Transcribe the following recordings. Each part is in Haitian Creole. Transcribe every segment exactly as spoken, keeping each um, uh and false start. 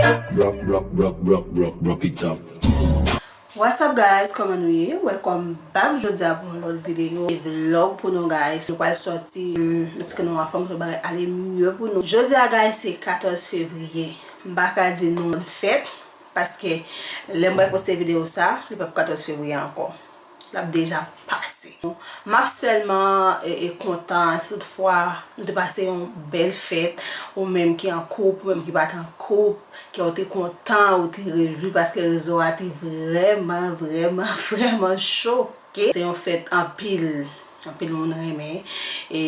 Rock, rock, rock, rock, rock, rock it up. What's up guys, kòman nou ye? Welcome back jodi a pou yon lòt videyo. E vlog pou nou guys. Nou pral sòti, mm, èske nou anfòm, tout bagay ale mye pou nou. Jodi a guys, se katòz fevriye. M pa ka di nou bòn fèt, paske lè m pral poste videyo sa, li p ap katòz fevriye ankò. L ap deja pase. M ap sèlman, e, e, kontan si toutfwa nou te pase yon bèl fèt, ou menm ki an koup, ou menm ki pa t an koup, ke w te kontan, ou te rejwi, paske rezo a te vrèman, vrèman, vrèman choke. Se yon fèt anpil, anpil moun renmen. E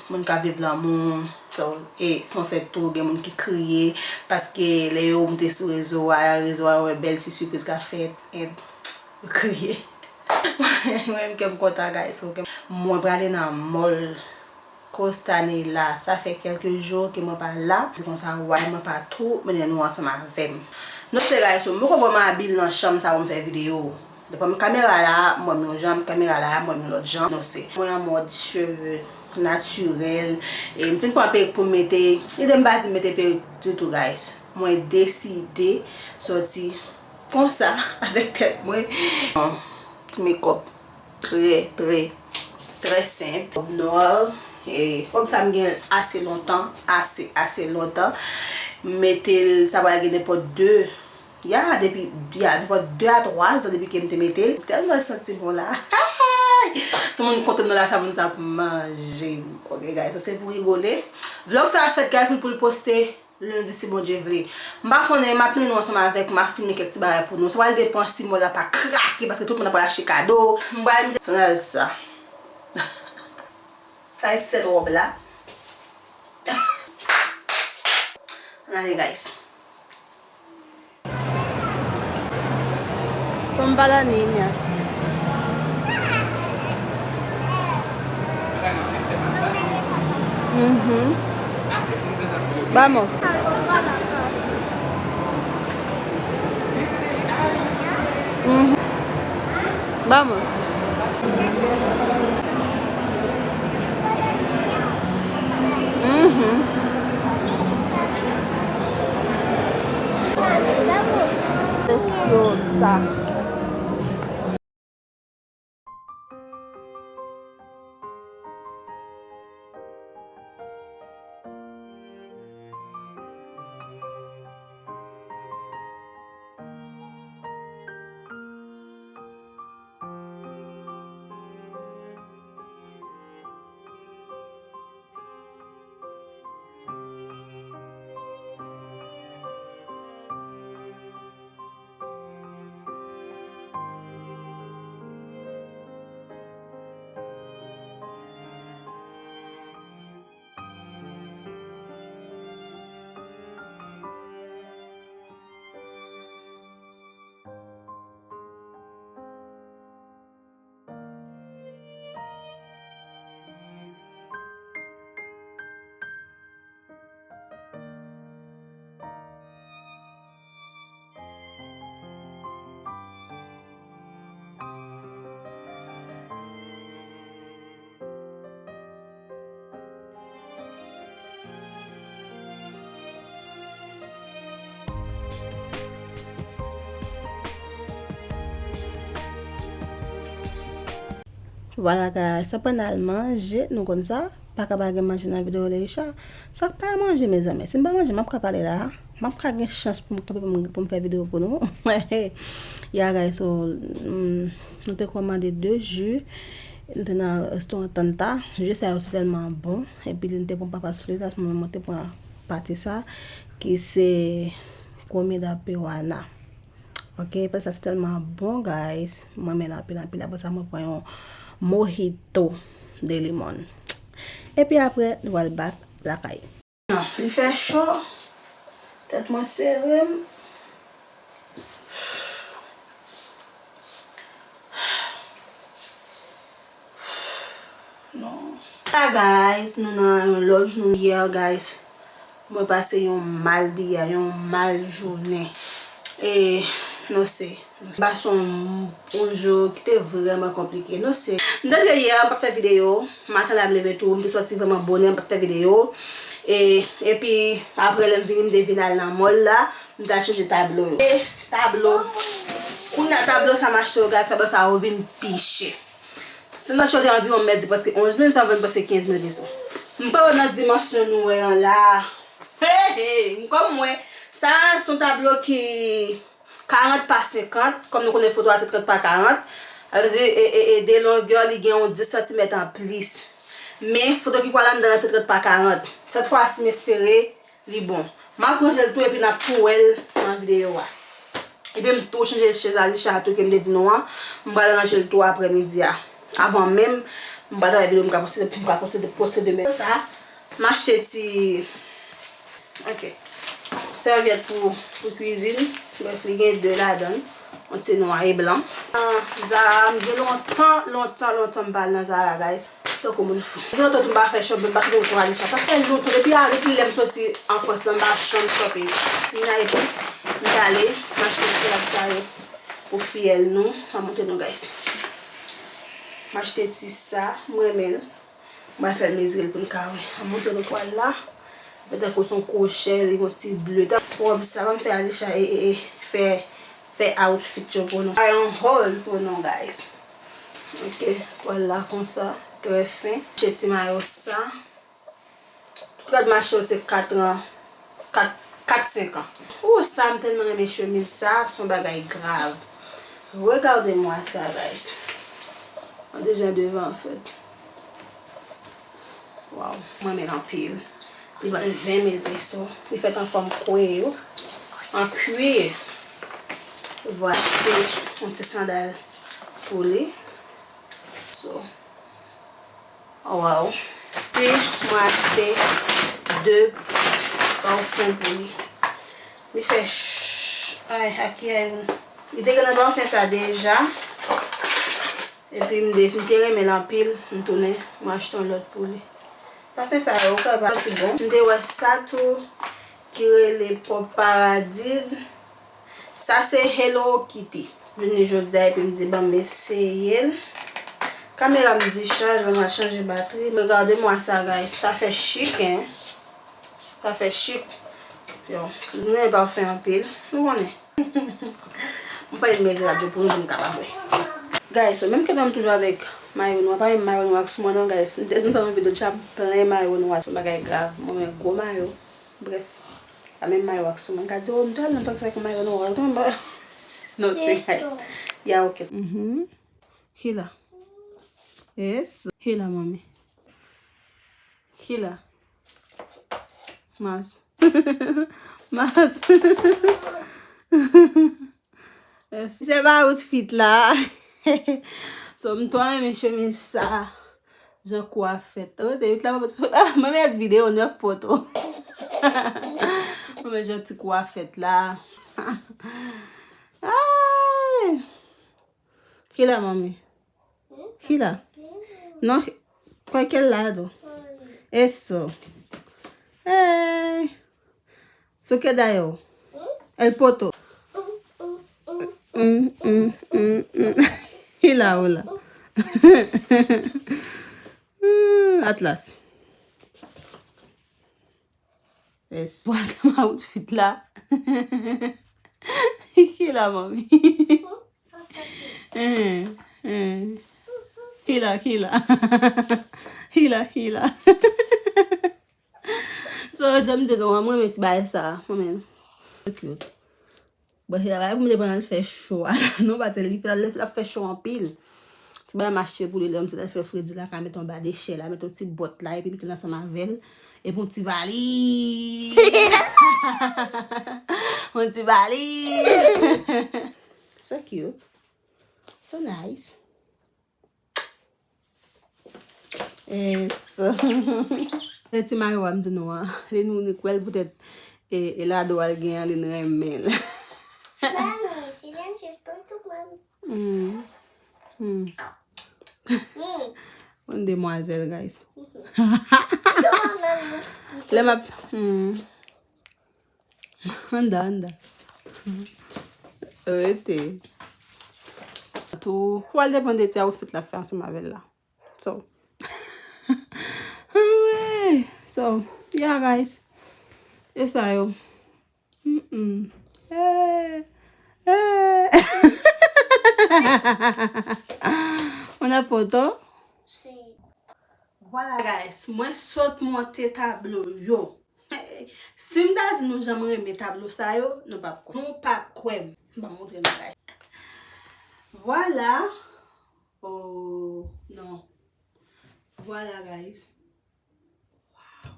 moun ka viv lanmou, so, e se yon fèt tou, gen moun ki kriye, paske lè yo moute sou rezo a, rezo a wè bèl ti sipriz k ap fèt, e yo kriye. Mwen menm kè m kontan, guys, ok. Mwen prale nan mall Costanera. Sa fè kèlke jou ke mwen pa la. Di konsa, why mwen pa tou mennen nou ansanm avè m. Nou se, guys, so, m poko vrèman abiye nan chanm sa pou m fè videyo. Defwa m kamera la, m wè m yon jan, m kamera la, m wè m yon lòt jan. Nou se. Mwen an mòd cheve natirèl. E m fin pran perik pou m mete. Ide m pa di m mete perik ditou, guys. Mwen deside sòti konsa, avèk tèt mwen. Bon, ti makeup trè, trè, trè senp. Kòb nwa, e kòb sa m gen ase lontan, ase, ase lontan. M mete l, sa pral gen nenpòt de, ya, depi, ya, nenpòt de a twa zan depi ke m te mete l. Tèlman l santi bon la. Si yon moun kontre m nan la, sa moun sa ap manje m. Ok, guys, sa se pou rigole. Vlog sa a fèt, guys, pou l, pou l poste. Lendi, si Bondye vle. M pa konnen, m ap mennen nou ansanm avèk, m ap filme kèk ti bagay pou nou. Sa pral depann si mall la pa krake, paske tout moun ap pral achte kado. M pral mete sandal sa. Sa e sèt wòb la. Ann ale, guys. Son para niñas. Ujú. Vamos. Ujú. Vamos. Ujú. Preciosa. Vwala, guys, sa pral al manje, nou konn sa. Pa ka pa gen manje nan videyo Leisha. Sa k pa manje, mezanmi? Si m pa manje, m ap ka pale la. M ap ka gen chans pou m kanpe pou m, pou m fè videyo pou nou. Ya, guys, so, mm, nou te kòmande de ji. Nou te nan restoran Tanta. Ji sa yo se tèlman bon. Epi nou te pran papas fritas, mwen, mwen te pran pate sa, ki se comida peruana. Ok, pate sa se tèlman bon, guys. Mwen renmen l anpil, anpil. Apre sa, mwen pran yon mojito de limon. Epi apre, nou pral back lakay. Non, li fè cho. Tèt mwen sere m. Non. La, guys, nou nan yon lòt jounen yè, guys. Mwen pase yon mal di yè, yon mal jounen. E, nou se, nou se. Pase yon, yon jou ki te vrèman konplike. Nou se. M te rete yè, m pa t fè videyo. Maten la, m leve tou, m te sòti vrèman bonè, m pa t fè videyo. E, epi, apre lè m vini, m te vin al nan mall la, m t al chanje tablo yo. E, tablo, kounye a tablo sa m achte yo, guys, tablo sa yo vin pi chè. Standard Choice te anviwon, m mèt di, prèske onz mil, sa vin prèske kenz mil peso. M pa wè nan dimansyon nou wè an la. Hey, hey, m kòm m wè, sa, se yon tablo ki karant pa senkant, kòm nou konnen foto a se trant pa karant, sa vle di, e, e, e de longè, li gen yon dis santimèt anplis. Men, foto ki pral anndan an se trant pa karant. Sèt fwa si, m espere li bon. M ap ranje l tou, epi n ap tou wè l nan videyo a. Epi m tou chanje chèz Alisha tou ke m te di nou an. M pral ranje l tou aprèmidi a. Avan menm, m pral travay videyo m ka poste, m ka poste, poste demen. Sa, m achte ti Ok. Sèvyèt pou, pou kwizin. Brèf, li gen de ladan l. Yon ti nwa e blan. Nan Zara, m gen lontan, lontan, lontan m pa al nan Zara, guys. Tankou moun fou. M gen lontan tou m pa fè shopping, m pa twouve m twò Alisha. Sa fè lontan. Depi a, depi lè m soti an Frans lan, m pa janm shopping. Kounye a epi, m t ale, m achte ti rad sa yo pou fiyèl nou. M ap montre nou, guys. M achte ti sa, m renmen l. Mwen fè l mezire l pou n ka wè. An montre nou twal la. Fè tankou se yon kwochè, li gon ti ble. Tan wòb sa, ban m fè Alisha e, e, e, fè, fè outfit yo pou nou. Try on haul pou nou, guys. Ok, twal la konsa, trè fen. Achte ti mayo sa. Tout rad mache yo se kat an, kat, kat, senk an. Ou sa, m tèlman renmen chemiz sa, se yon bagay grav. Regardez-moi ça, guys. An deja devan, an fèt. Waw, mwen renmen l anpil. Li ban m ven mil peso. Li fèt an fòm kwe yo. An kwi. Vwa achte yon ti sandal pou li. So, oh, wow. Epi, mwen achte de pafon pou li. Li fè ch-, ay, aki ay. Li te gen nan pafon sa deja. Epi m de, m te renmen l anpil, m tounen, m achte yon lòt pou li. Pafon sa yo, ou ka pa santi bon. M te wè sa tou, ki rele Pop Paradise. Sa se Hello Kitty. Vini jodi a epi m di, "Ban m eseye l." Kamera m dichaj, mwen chanje batri. Regardez-moi ça, guys. Sa fè chik, hein. Sa fè chik. Yo, nou renmen pafon anpil. Nou konnen. M fè yon mezirab pou nou, pou nou kapab wè. Guys, so, menm ke m toujou avèk mayo nwa, pa menm mayo nwa sou mwen non, guys. M te, m te nan videyo tchap plen mayo nwa, se yon bagay grav. Mwen, men gwo mayo. Brèf, pa menm mayo ak sou mwen. Gade, oh, m te al nan pati ak mayo nwa. Non, se guys. Ya, ok. Mhm. Hila. Yes. Hila, mami. Hila. Mas. Mas. Yes. Se pa outfit la. So, m twò renmen chemiz sa. Jan kou a fèt. Rete, yout la, mwen, ah, mwen met videyo, nèf poto. Mwen met jan ti kou a fèt la. Ay! Hila, mami. Hila. Non, cualquier lado. Eso. Hey. Su qué da yo. El poto. Mm, mm, mm, mm. Hila, hola. Mm, Atlas. Yes. Wè sa ma outfit la. Hila, mami. Eh, eh. Hila, hila. Hila, hila. So, jan m di nou an, mwen renmen ti bagay sa, mwen menm. So cute. Bon, se bagay pou m te pran nan l fè cho a. Non, paske li, li, li ap fè cho anpil. Ti bagay m achte pou li, lè m sot al fè fredi la, ka met anba de chè la, met yon ti bòt la, epi met l ansanm avè l, epi yon ti valiz. Yon ti valiz. So cute. So nice. Eso. Se ti mayo a m di nou an. Li nou ni kwè l poutèt e, e lado a l gen an, li n renmen l. Mami, silencio, estoy tomando. Mm. Mm. Mm. Yon demwazèl, guys. Yo, mami. Lè m ap, mm. Anda, anda. Rete. Tou, w al depann de ti outfit l ap fè ansanm avè l la. So. Anmwey. So, Yeah, guys. E sa yo. Mm-mm. Eh, eh. On a foto? Vwala, guys, mwen sot monte tablo yo. Si m ta di nou jan m renmen tablo sa yo, nou p ap kwè. Nou p ap kwè m. M ap montre nou, guys. Vwala. Oh, non. Vwala, guys. Wow.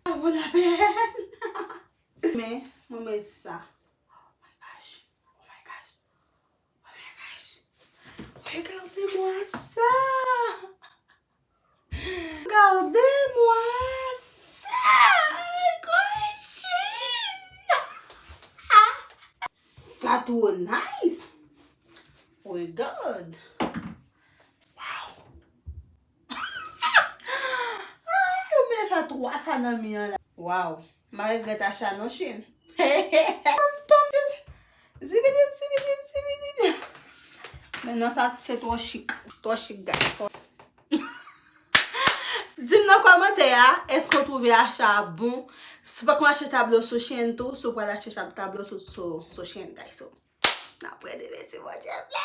Sa vo la pèn. Men, mwen, men sa. Oh my gosh. Oh my gosh. Oh my gosh. Regardez-moi ça. Regardez-moi ça. Regardez. Sa twò nice. Regard. Wow. Ay, yo met sa twa sa nan mi an la. Wow. M pa regrèt acha non, Shein. Pom, pom, zibidib, zibidib, zibidib. Men non, sa se twò chik. Twò chik, guys. Di m nan kòmantè a, èske w twouve acha a bon? Si w pa konn achte tablo sou Shein tou, si w pral achte tab- tablo sou, sou, sou Shein, guys. So, n ap wè demen si Bondye vle.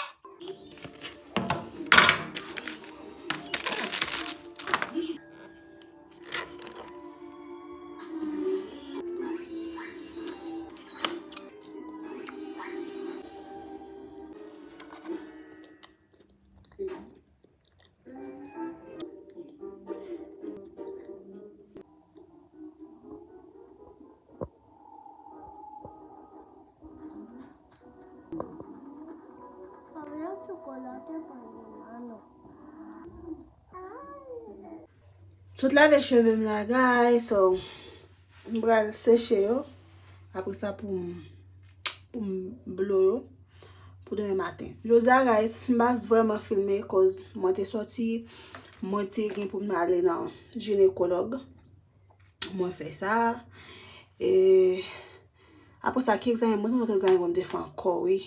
Sot lave cheve m la, guys, so, m pral seche yo. Apre sa, pou m, pou m blo yo pou demen maten. Jodi a, guys, m pa vrèman filme, koz mwen te sòti, mwen te gen pou m ale nan jinekològ. Mwen fè sa. E apre sa, ki egzamen? Mwen, tout egzamen mwen te fè ankò, wi.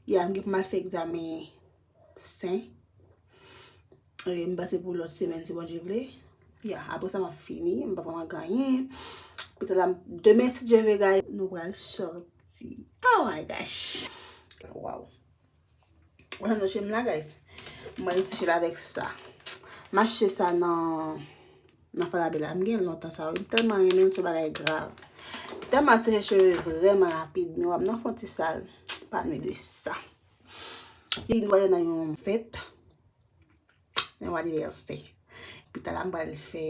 Ya, m gen pou m al fè egzamen sen. E m panse pou lòt semèn, si Bondye vle. Ya, apre sa, m ap fini. M pa vrèman gen anyen. Pita la, demen, si Dye vle, guys, nou pral sòti. Oh my gosh. Wow. Ou nan noche m la, guys. Mwen resi cheve avèk sa. M achte sa nan, nan Falabella. M gen lontan sa. M tèlman renmen l, se bagay grav. M tèlman seche cheve vrèman rapid. Men w ap nan fon ti sal. Pa nwi de sa. Li netwaye nan yon fèt. Nan yon anivèsè. Pita la, m pral fè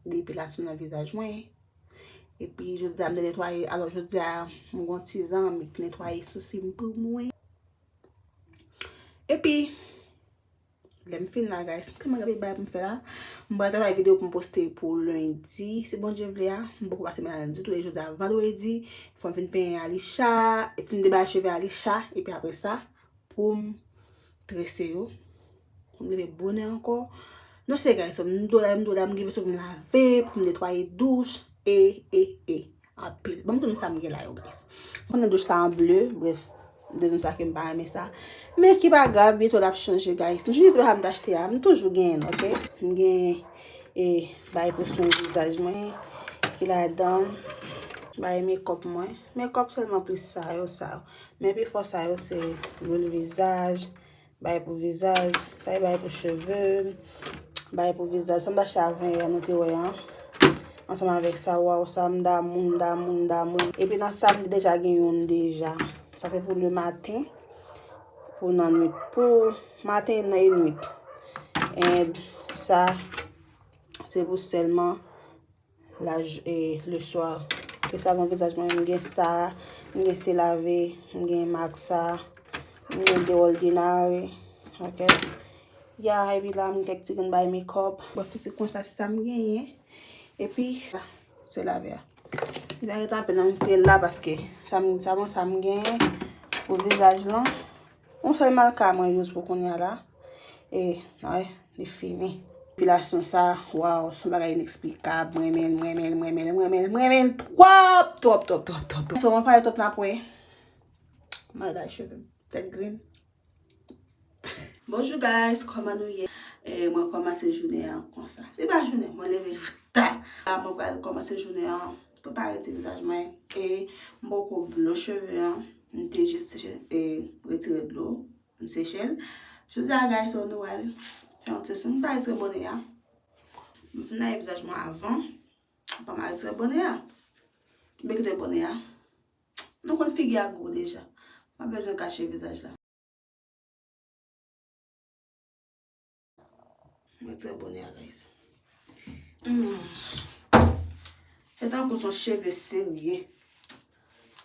depilasyon nan vizaj mwen. Epi, jodi a, m te netwaye. Alò, jodi a, m gon ti zanmi ki netwaye sousi m pou mwen. Epi, lè m fin la, guys, m tèlman gen anpil bagay pou m fè la. M pral travay videyo pou m poste pou lendi, si Bondye vle a. M poko pase men la ditou, e jodi a vandredi. Fò m fin penyen Alisha, fin debaye cheve Alisha, epi apre sa, pou m trese yo. Pou m leve bonè ankò. Non, se guys, m dwe la, m dwe la, m gen bezwen pou m lave, pou m netwaye douch, e, e, e. Anpil. Ban m montre nou sa m gen la yo, guys. Konnen douch la an ble, bref, de nou sa ke m pa renmen sa. Men ki pa grav, byento l ap chanje, guys. M jis pa sa m t achte a, m toujou genyen, ok? M gen, e, bay pou swen vizaj mwen, ki ladan, bay makeup mwen. Makeup sèlman plis sa yo, sa yo. Men pi fò sa yo se lwil vizaj, bay pou vizaj, sa e bay pou cheve, bay pou vizaj. Sa m t achte a ven yè, nou te wè an. Ansanm avèk sa, waw, sa m damou, m damou, m damou. Epi nan sa, m deja gen youn deja. Sa se pou le maten, pou nan nwit, pou maten nan e nwit. And sa, se pou sèlman la, e, le swa. E savon vizaj mwen, m gen sa, m gen Se Lave, m gen Max sa, m gen The Ordinary, ok? Ya, epi la, m gen kèk ti grenn bay makeup. Bon, ti ti konsa, se sa m genyen. Epi, la, Se Lave a. Li pa ret anpil nan m kre la, paske sa m, savon sa m genyen pou vizaj lan. Yon sèl malka mwen use pou kounye a la. E, nan wè, li fini. Depilasyon sa, waw, se yon bagay ineksplikab. Mwen renmen l, mwen renmen l, mwen renmen l, mwen renmen l, mwen renmen l twòp, twòp, twòp, twòp, twòp, twòp. So, mwen pale twòp nan pwen. Mal bay cheve m. Tèt grenn. Bonjou, guys, kòman nou ye? E, mwen kòmanse jounen an konsa. Se pa jounen, mwen leve. Ta! La, mwen pral kòmanse jounen an, prepare ti vizaj mwen. E m poko blo cheve an. M te jis, e, retire dlo, m seche l. Jodi a, guys, nou pral fè yon ti sou. M ta retire bonè a. M fin lave vizaj mwen avan. Kòman retire bonè a? Byen kite bonè a. Nou konn figi a gwo deja. Pa bezwen kache vizaj la. Retire bonè a, guys. Hmm. Se tankou son cheve serye.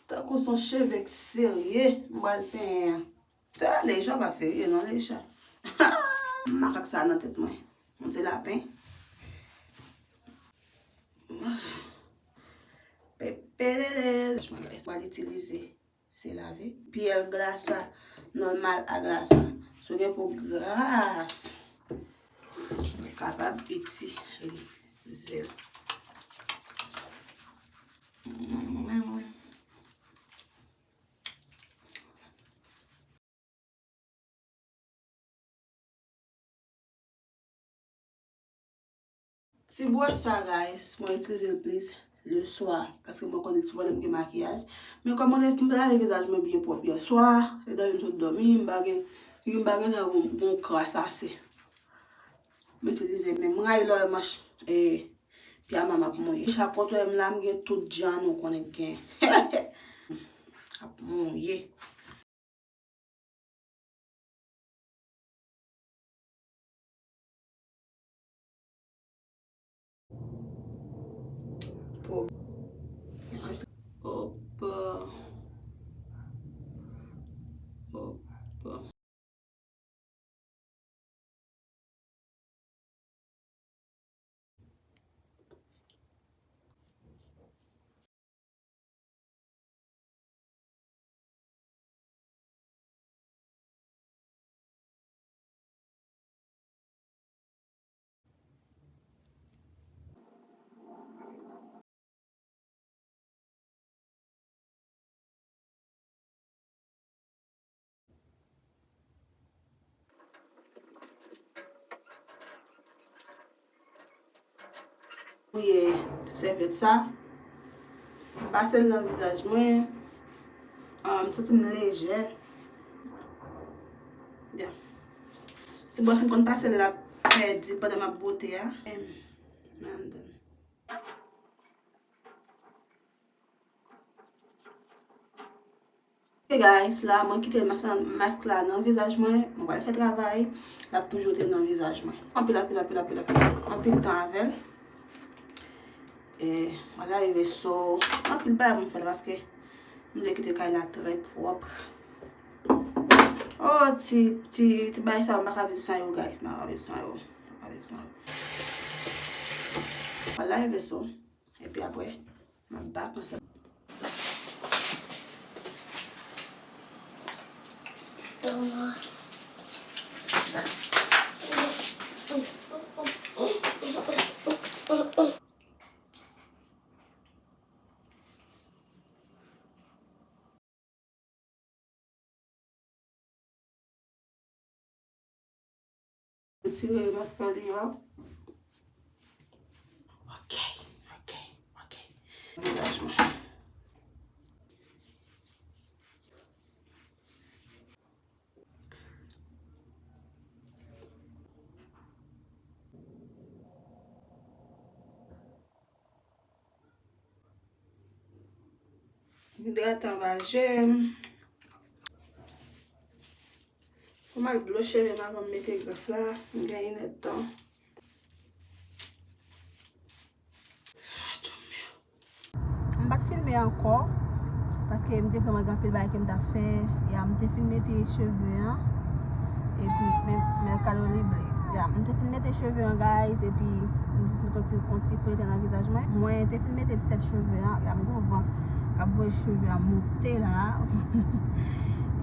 Tankou son cheve serye. M pral penyen an. Sa Leisha pa serye non, Leisha. Makak sa nan tèt mwen. On ti lapen. Pepelele. Mwen pral itilize se lave. Pyèl glasa, nòmal a glasa. Si w gen po gras, ou kapab itilize l. Ti bwòs sa, guys, mwen itilize l plis le swa, paske mwen konn li souvan lè m gen makiyaj. Men kòm mwen te fin lave vizaj mwen byen pwòp yè swa, lè dòmi m sot dòmi, m pa gen, m pa gen tan pou m kras ase. M itilize, men m rayi lè w wè manch, e, pye a m ap mouye. Chak kote w wè m la, m gen tout jan nou konnen k gen. Ap mouye. Opa. Opa. Mouye ti sèvyèt sa. M pase l nan vizaj mwen. Ah, m santi m lejè. Yeah. Ti bwòs m konn pase l la pèdi pandan m ap bwote a. Em, nan anndan. Ok, guys, la, mwen kite mas-, mask la nan vizaj mwen. Mwen pral fè travay. L ap toujou te nan vizaj mwen. Anpil, anpil, anpil, anpil, anpil, anpil tan avè l. E, mwen la rive so. Anpil bagay pou m fè l paske m vle kite kay la trè pwòp. Oh, ti, ti, ti bagay sa yo, m pa ka viv san yo, guys. M pa ka viv san yo. M pa ka viv san yo. Mwen la rive so. Epi apre, m ap back ansanm. Retire maskara li an. Ok, ok, ok. Vizaj mwen. Idratan anba je m. Fò m al blo cheve m avan m mete grèf la. M gen inèdtan. M pa t filme ankò, paske m te vrèman gen anpil bagay ke m t ap fè. Ya, m te fin mete cheve an. Epi, men, men kalo libre. Ya, m te fin mete cheve an, guys, epi m jis met yon ti, yon ti flete nan vizaj mwen. Mwen te fin mete ti tèt cheve an. Ya, m gon van k ap voye cheve an monte la.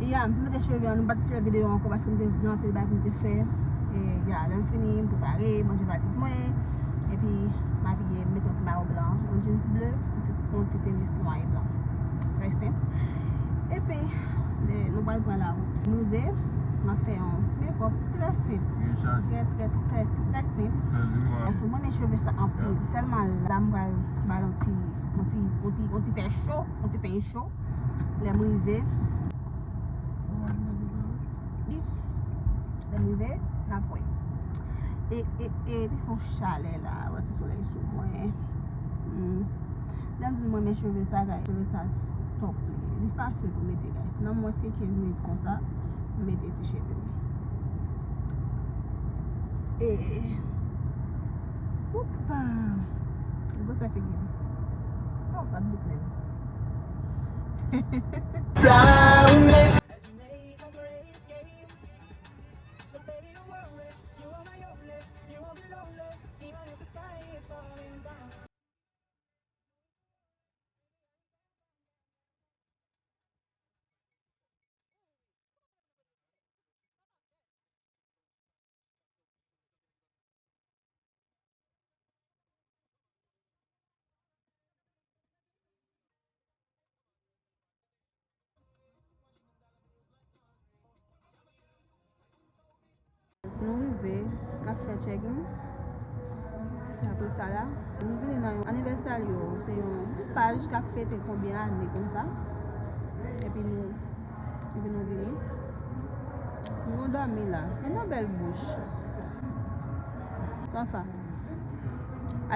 Ya, m fin mete cheve an, nou pa t fè videyo ankò paske m te gen anpil bagay pou m te fè. E, ya, lè m fini, m prepare, m ranje valiz mwen. Epi, m abiye, m met yon ti mayo blan, yon jeans ble, yon ti, yon ti tenis nwa e blan. Trè senp. Epi, e, nou pral pran lawout. M rive, M ap fè yon ti makeup trè senp. Trè, trè, trè, trè senp. Paske mwen renmen cheve sa anpil. Sèlman la, m pral ba l yon ti, yon ti, yon ti, yon ti fè cho, yon ti peny cho. Lè m rive, wi. Lè m rive, n ap wè. E, e, e, li fè yon chalè la, yon ti solèy sou mwen. Hmm. Lè m di nou mwen renmen cheve sa, guys. Cheve sa s-, top li. Li fasil pou mete, guys. Nan mwens ke kenz minit konsa, m mete ti cheve m. E, oupa! Gwosè figi m. Oh, pa t bout menm. Fly with me. Si nou rive, n ap fè check-in. Apre sa la, nou vini nan yon anivèsè yo. Se yon paj k ap fete konbyen ane konsa. Epi nou, epi nou vini. Nou dòmi la. Gen yon bèl bouch. Safa.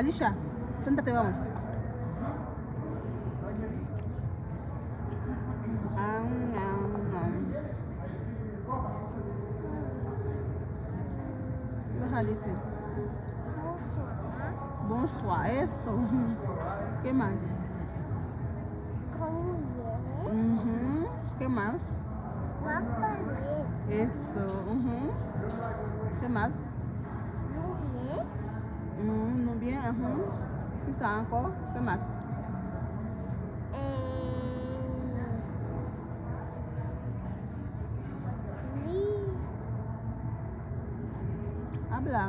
Alisha, se yon tete mwen. Am, am, am. Deja dice. Bonsoir. Bonsoir. Eso. ¿Qué más? ¿Cómo viene? Mhm. ¿Qué más? Más feliz. Eso. Mhm. ¿Qué más? Muy bien. Mm, nou byen, mhm. Kisa ankò? Kè mas. Eh, li. Habla.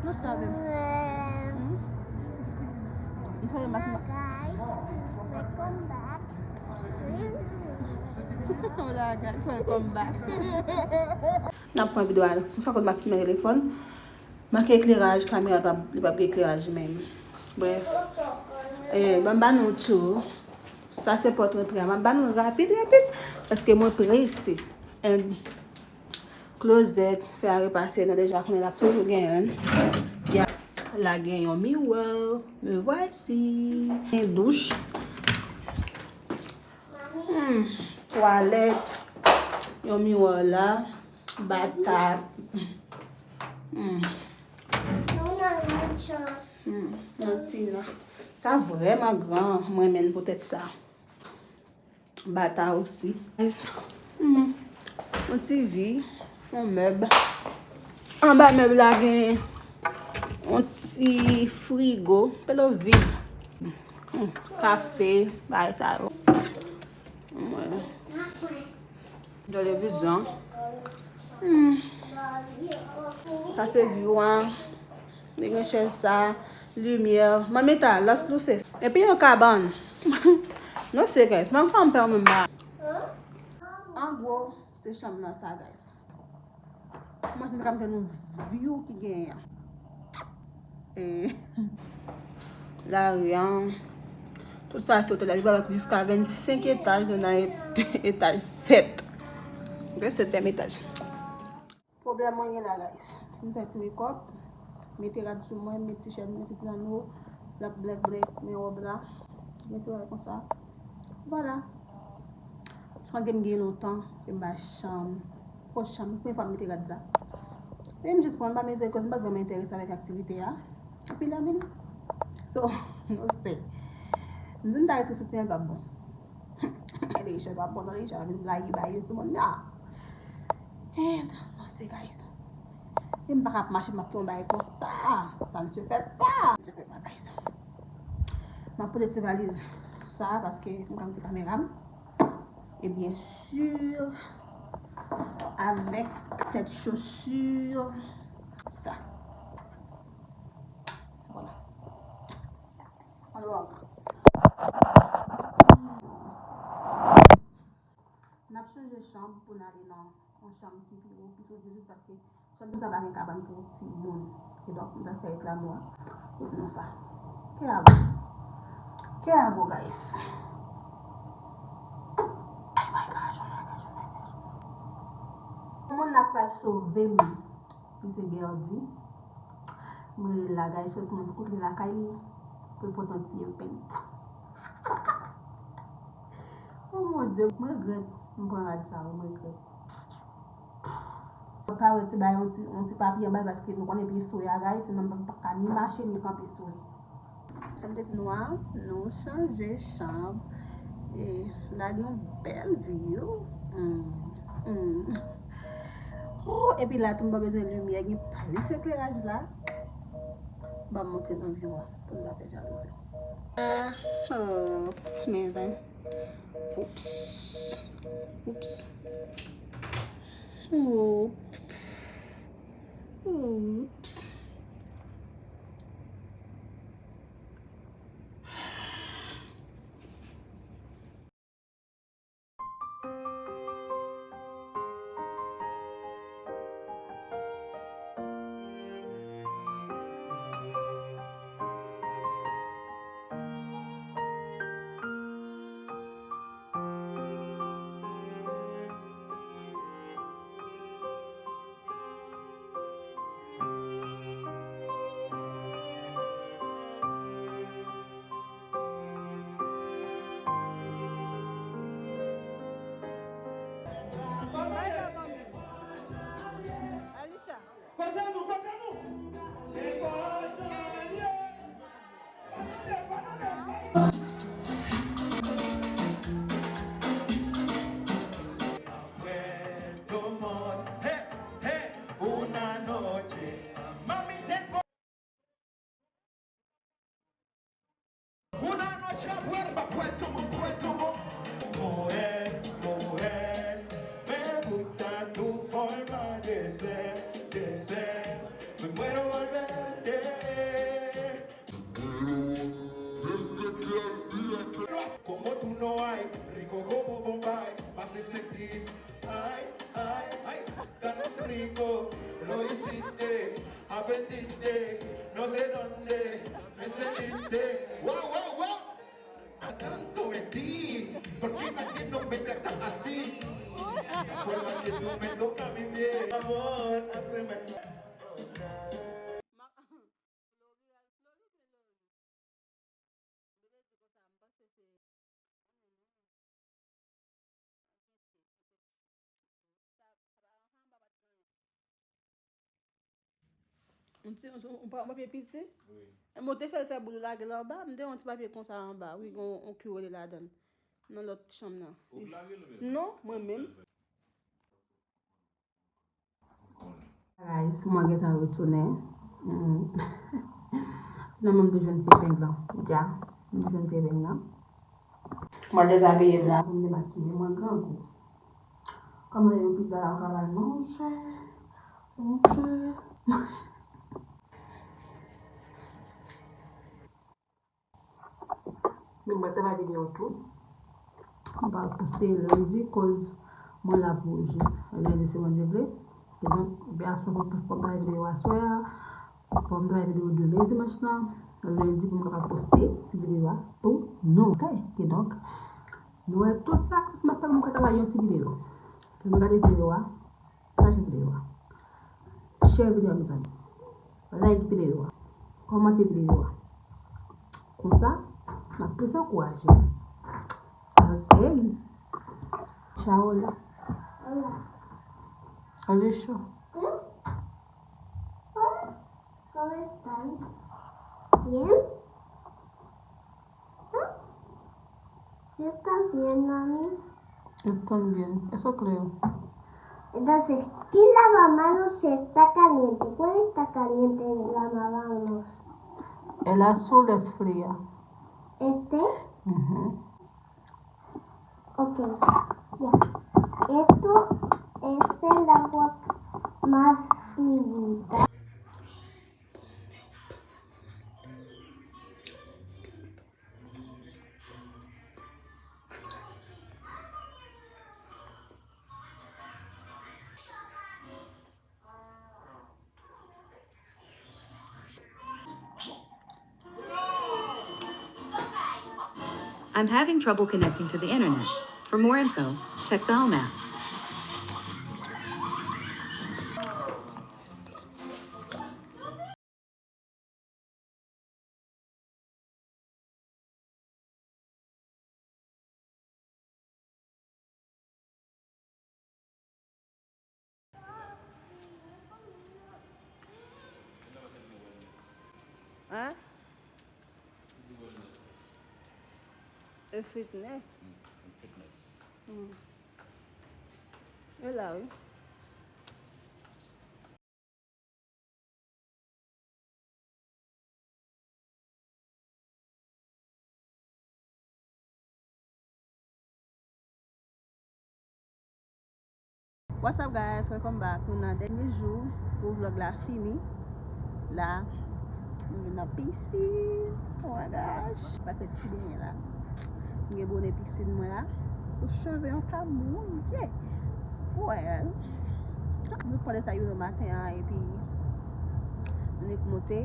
No sabe. Eh, hmm? Guys, welcome back. Hola, guys, welcome back. N ap pran videyo a, sa koz m ap filme telefòn. Manke ekleraj, kamera pa, li p ap gen ekleraj menm. Brèf. Eh, ban m ba nou tou. Sa se pòt rantre a. M ap ba nou rapid, rapid. Paske mwen prese. And klozèt, fè a repase, nou deja konnen l ap toujou gen youn. Ya, la gen yon miwa. Me voici. Gen douch. Hmm, twalèt. Yon miwa la. Bata. Hmm. Hmm, yon ti la. Sa vrèman gran, mwen renmen l poutèt sa. Bata osi. Hmm. Yon ti vi, yon mèb. Anba mèb la gen yon ti frigo, pelo vid. Hmm. Kafe, bagay sa yo. Mwen. Televizyon. Hmm. Sa se view an. Li gen chèz sa, limyè. Manmi ta, las louse. Epi yon kabann. No se, guys. Mwen pa m pè mwen ba. An gwo, se chanm nan sa, guys. Mwen se ta ka mete nou view ki genyen an. E lari an. Tout sa se otèl la. Li va jiska vennsenk etaj, nou nan et-, etaj sèt. Ok, setyèm etaj. Pwoblèm mwen gen la, guys. M fè ti makeup, mete rad sou mwen, mete t-shirt, mete ti zanno, blèk, blèk, blèk, men wòb la. Gen ti bagay konsa. Vwala. Sa gen, m gen lontan ke m pa janm pot chanm, premye fwa m mete rad sa. Epi m jis pran, m pa mezire koz m pa t vrèman enterese avèk aktivite a. Epi la vini. So, no se. M di m ta retire soutyen an, l p ap bon. Deja l p ap bon, non, deja l ap vin blayi, blayi sou moun nan. And, no se, guys. E m pa ka ap mache, m ap fè yon bagay konsa. Ça ne se fait pas. Ça ne se fait pas, guys. M ap pote ti valiz sa, paske m ka mete kamera m. Et bien sûr, avec cette chaussure, ça. Voilà. Alors, Chanje chanm pou n ale nan yon chanm ki pi wo, pi sou dizuit, paske chanm sa pa gen kabann pou timoun. E donk, m ta fè reklam ou a pou di nou sa. Ke ago. Ke ago, guys. Oh my gosh, oh my gosh, oh my gosh. Moun nan pral sove m. Li se Gerdy. Mwen rele l la, guys, chans mwen pou koute lakay li. Pou l pote yon ti epeng. Oh mon Dieu, mwen regrèt m pran rad sa yo, mwen regrèt. Mwen pa wè ti bay yon ti, yon ti papye anba l paske nou konnen pye sou a, guys, se nan pa ka ni mache ni kanpe sou li. Sa m te di nou a, nou chanje chanm. E la gen yon bèl view. Mm, mm. Oh, epi la tou m pa bezwen limyè, gen plis ekleraj la. Ban m montre nou view a pou n pa fè jalouzi. Ah, oops, men. Oops. Oops. Oops. Oops. Kote nou, kote nou? Una noche afuera, Puerto Montt, Puerto Montt. Mujer, mujer, me gusta tu forma de ser, de ser. Me muero al verte. Como tú no hay, rico como Bombay, pase sentir. Ay, ay, ay, tan rico, lo hiciste, aprendiste, no sé dónde, me saliste. Wow, wow, wow. A tanto mentir, ¿por qué más que no me trata así? La forma que tú me tocas mi piel, amor, hazme. Floral, Floral oubyen Lori? Bebe di konsa, m panse se. Sa, sa pa anfan, m pa pa t gen anyen. Yon ti, yon, yon pa-, yon papye piti? Wi. E mwen te fè l fè boul lage l anba, m te yon ti papye konsa anba. Wi, gen yon, yon ki rele ladan l. Nan lòt chanm nan. Ou k lage l oubyen? Non, mwen menm. Guys, mwen gentan retounen. Mm. Finalman, m te jwenn ti epeng lan. Ya, m te jwenn ti epeng lan. Mwen dezabiye m la pou m demakiye. Mwen grangou. Kòman yon pizza la, m ka al manje? Manje. Manje. Men mwen travay videyo tou. Mwen pa poste lendi, koz mwen la pou jis lendi, si Bondye vle. E donk, byen aswè, fò, fò m travay videyo aswè a. Fò m travay videyo demen, dimanch lan. Lendi, pou m kapab poste ti videyo a pou nou, oke? E donk, nou wè tout sa, koz m ap fè pou m ka travay yon ti videyo. Fè nou gade videyo a. Pataje videyo a. Share videyo a, mezanmi. Like videyo a. Kòmante videyo a. Konsa, n ap plis ankouraje. Ok. Ciao la. Hola. Hola. ¿Cómo están? ¿Bien? ¿Ah? ¿Sí estás bien, mami? Están bien, eso creo. Entonces, ¿quién lava manos si está caliente? ¿Cuál está caliente de lavar manos? El azul es fría. ¿Este? Ujú. Ok, ya. Esto es el agua más fría. I'm having trouble connecting to the internet. For more info, check the Home app. Hein? E fitness? Mm, fitness. Mm. E la, wi. What's up, guys? Welcome back. Nou nan dènye jou pou vlog la fini. La, nou vin nan pisin. Oh my gosh. Pa fè ti benyen la. M gen bonè pisin mwen la. Pou cheve an ka mouye. Well, nou pran de sa youn maten an, epi nou nik monte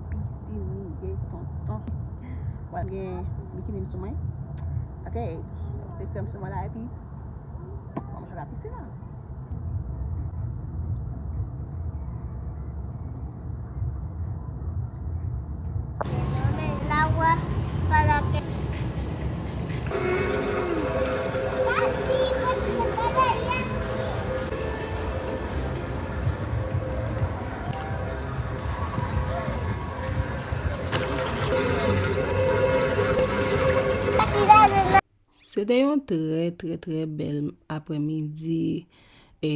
pisin, nou gen tonton. Well, gen bikini m sou mwen. Ok, se krèm sou mwen la, epi bon, mwen chita pisin nan. Se te yon trè, trè, trè bèl aprèmidi. E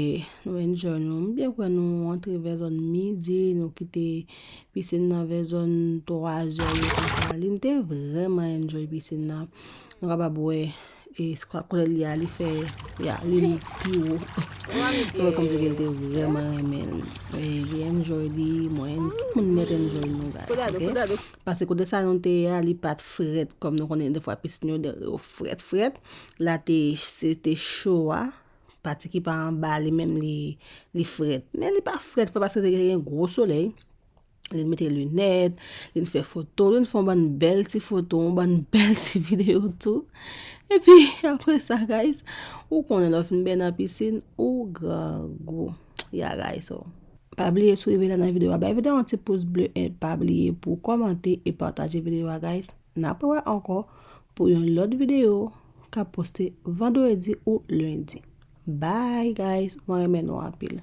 nou enjoy nou. M byen kwè nou antre vè zòn midi, nou kite pisin nan vè zòn twa zè yo konsa. Lynn te vrèman enjoy pisin nan. Nou kapab wè, e, koulè li a, li fè, ya, li pi wo. Mwen kòmsi ke l te vrèman renmen l. E, li enjoy li, mwen, tout moun nèt enjoy nou, guys, ok? Paske kote sa nou te ye a, li pa t frèt, kòm nou konnen defwa pisin yo, yo frèt, frèt. La te, se te cho a, pati ki pa anba, li menm, li, li frèt. Men li pa frèt, frèt, paske te gen gwo solèy. Li mete linèt, li fè foto, li fè yon bann bèl ti foto, yon bann bèl ti videyo tou. Epi, apre sa, guys, ou konnen lè w fin bèy nan pisin, ou grangou. Ya, guys, so. Pa bliye, si w rive la nan videyo a, bay videyo a yon ti pous ble, e pa bliye pou w kòmante e pataje videyo a, guys. N ap wè ankò pou yon lòt videyo k ap poste vandredi ou lendi. Bye, guys. Mwen renmen nou anpil.